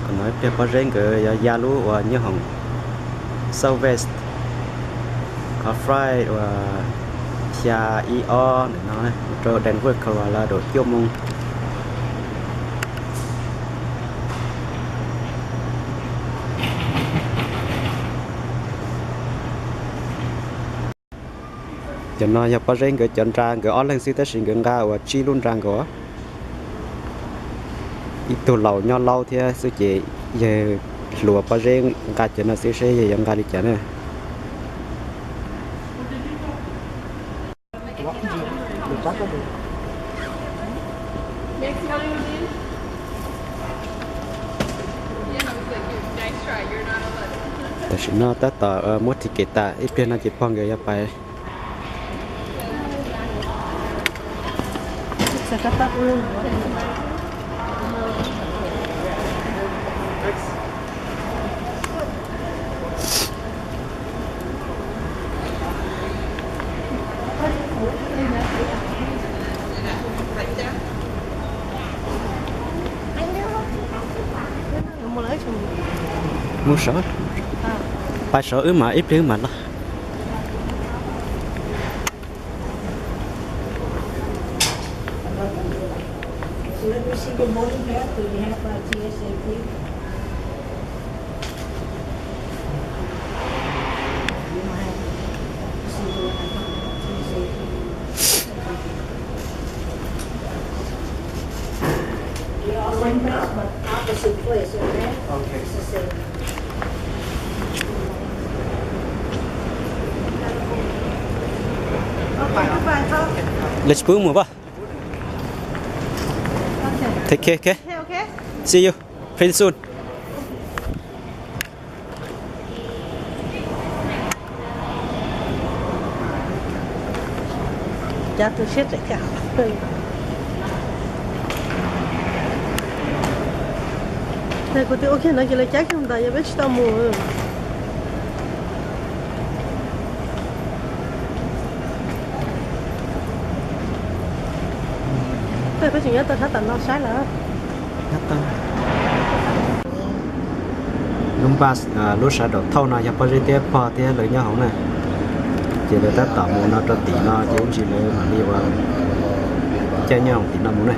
No ib pliag Pob Zeb nkawd yuav ya lub uas nyooj hoom Southwest qhov flight uas xya ib ob ntawm no mus rau Denver, Colorado cuaj moo. Cov no yog Pob Zeb nkawd cov nra, nkawd ob leeg xwb tab sis nkawd nqa uas tsib lub nra nkaus. Ib tug laus nyob laub thiab xwb ces yawg hluas Pob Zeb nqa cov no xwb seb yawg yuav nqa li cas na. Tam sim no tab tom muab ticket tas, ib pliag no ces pog nkawd yuav pais. Mus saud, pais saud wb mas ib pliag wb mam los. Lawv tsis pub mus pab. Take care, okay? See you pretty soon. Cav tu siab tseem thiaj hab. Kuv twb ua kiag no ces lawv cab kiag mus ntawd yog peb tsis tau mus. Peb tseem nyob tau sab tom no saib lawm. Lub npas, lub sab daum thauj no yog Pob Zeb thiab pog thiab lawv nyob hauv na. Ces lawv tab tom mus no rau tim no ces ib ntsis lawv mam li ua caij nyob tim no mus na.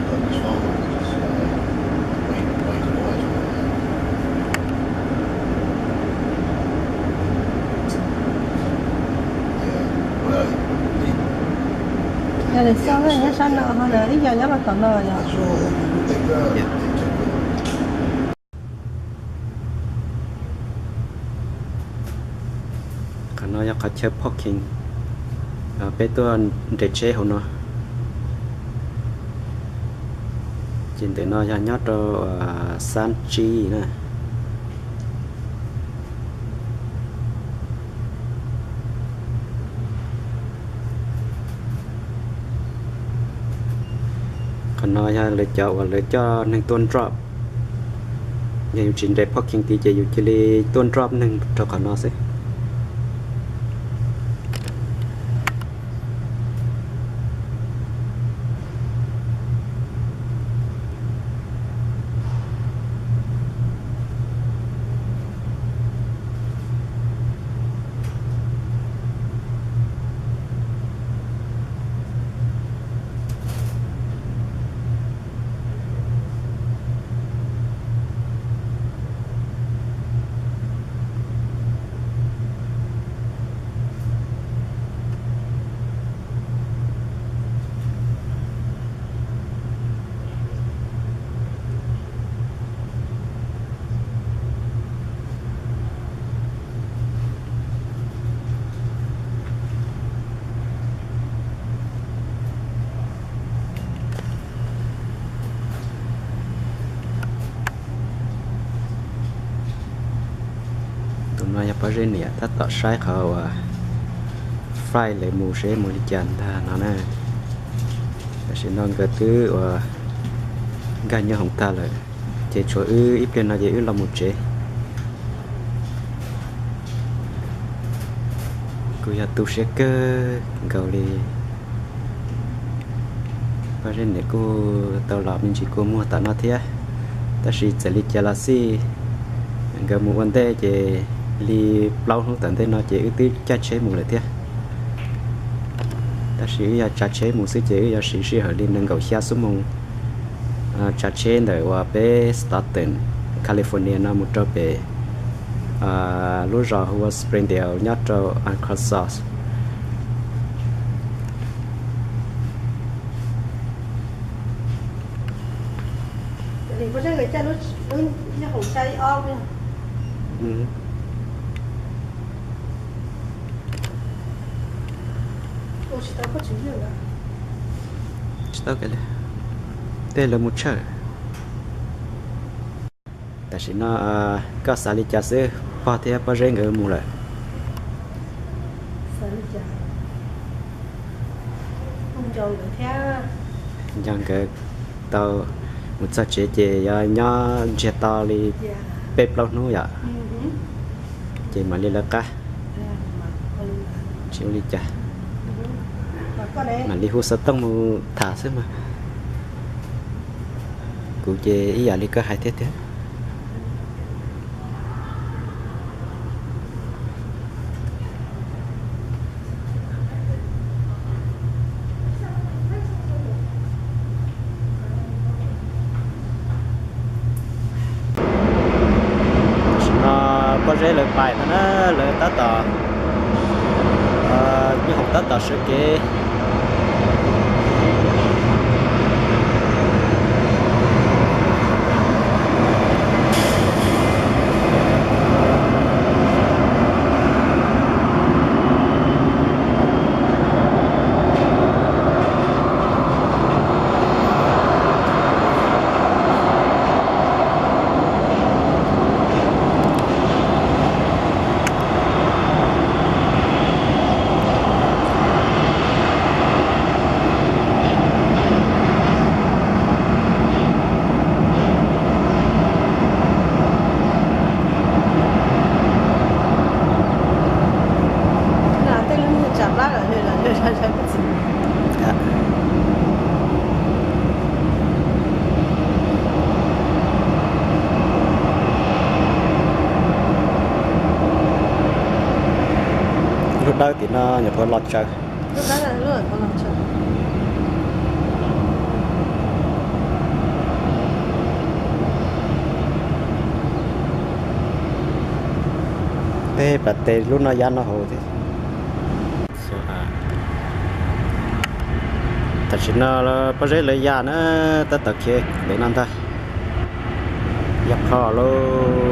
Yog lawv xauj nyob sab no ho lawv ib yam nyob rau tom no yog. Qhov no yog qhov chaw parking, peb tuaj nres tsheb hauv no. Ces ntawm no yog nyob rau xab tsib na. Qhov no yog lawv cov uas lawv coj neeg tuaj drop. Yog yus tsis nres parking tid ces yus cia li tuaj drop neeg rau qhov no xwb. Tus no yog Pob Zeb niam tab tom saib qhov uas flight lawv mus seb mus li cas ntag no na. Tam sim no nkawd twb uas nkag nyob hoov tag lawm, ces tshuav wb ib pliag no ces wb los mus tsev. Kuj yog tu siab kawg nkaus li. Pob Zeb niam kuj tau los me ntsis kua muag tom no thiab, tab sis txawm li cas los xij Nkawd mus ua ntej ces li plaub hnub tom ntej no ces wb twb caij tsheb mus lawm thiab. Tab sis wb yog tsav tsheb mus xwb ces wb yuav siv sij hawm li nees nkaum xya xuab moos tsav tsheb ntawm uas peb Stockton, California no mus rau pem lub zos hu ua Springdale nyob rau Arkansas. Tsis tau, tej lawv mus tshawj. Tam sim no koj xav li cas xwb, pog thiab Pob Zeb nkawd mus lawm? Nco nkawd tau mus txog tsev ces yuav nyob ntsiag to li peb plaub hnub yom, ces mam li lawv qab. Tsis ua li cas, mam li hu xov tooj mus tham xwb mas. Kuv ces ib yam li koj hais thiab tiag. Tam sim no Pob Zeb lawv pais no na, lawv tab tom, nyob hauv tab tom sawv kev. Lub dawb tim no nyuam qhuav los tsaws. Tej pas tes lub no ya no hauv thiab. Tam sim no Pob Zeb lawv ya na, tab tom khiav pem no ntag. Ya qho lauj.